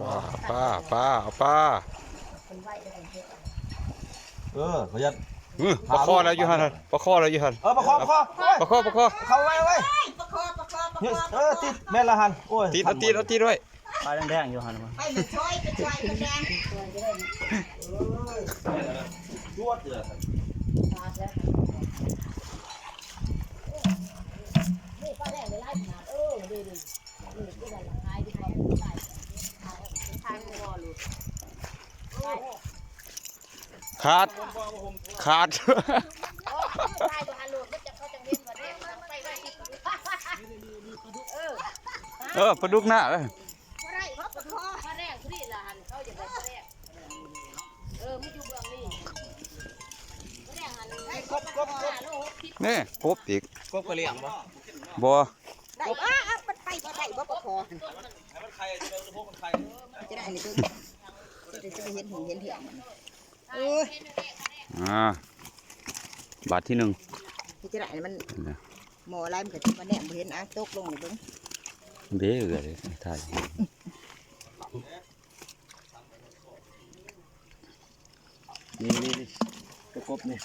ປາ ປາ ປາ ເອົາປາ. ເອີ ປະຢັດ ອື ປາຄໍແລ້ວຢູ່ຫັ້ນ ປາຄໍແລ້ວຢູ່ຫັ້ນ. ເອີ ປາຄໍ ປາຄໍ ປາຄໍ ປາຄໍ ເຂົ້າໄວ້ ເອົາໄວ້. ປາຄໍ ປາຄໍ ປາຄໍ ເອີ ຕິດແມ່ນລະຫັ້ນ. ໂອ້ຍ ຕິດ ເອົາຕິດ ເອົາຕິດໄວ້. ປາແດງໆຢູ່ຫັ້ນ ໄປມັນຊ່ອຍ ໄປຊ່ອຍ ໄປແດງ ຈວດເລີຍ. ຂາດ ຂາດ. ເອີ ປາດຸກໜ້າເອີຍ. ບໍ່ໄດ້ ເພາະປາຄໍ ປາແດງນີ້ລະຫັ້ນ ເຂົາຢາກໄດ້ປາແດງ. ເອີ ມັນຢູ່ເບື້ອງນີ້ ປາແດງຫັ້ນ. ນີ້ ກົບອີກ. ກົບກໍລ້ຽງບໍ່? ບໍ່. ໄດ້ ເອີ ມັນໄປບໍ່ໄດ້ບໍ່ປາຄໍ. ໃຫ້ມັນໄຂ່ ໃຫ້ມັນໄຂ່ ຈະໄດ້ອັນນີ້ເບິ່ງ ຈະໄດ້ ຈະໄດ້ເຫັນຫຸງເຫັນເຖິງມັນ. ເອີຍ ອ່າ ບາດທີໜຶ່ງ ເຮັດຈັ່ງໃດມັນ ໝໍຫຼາຍມັນກໍຊິມາແນມບໍ່ເຫັນ. ອ່າ ຕົກລົງນີ້ເບິ່ງ ເດ້ເອີຍ ຖ່າຍ ນີ້ ນີ້ ນີ້ ຕົວກົບນີ້.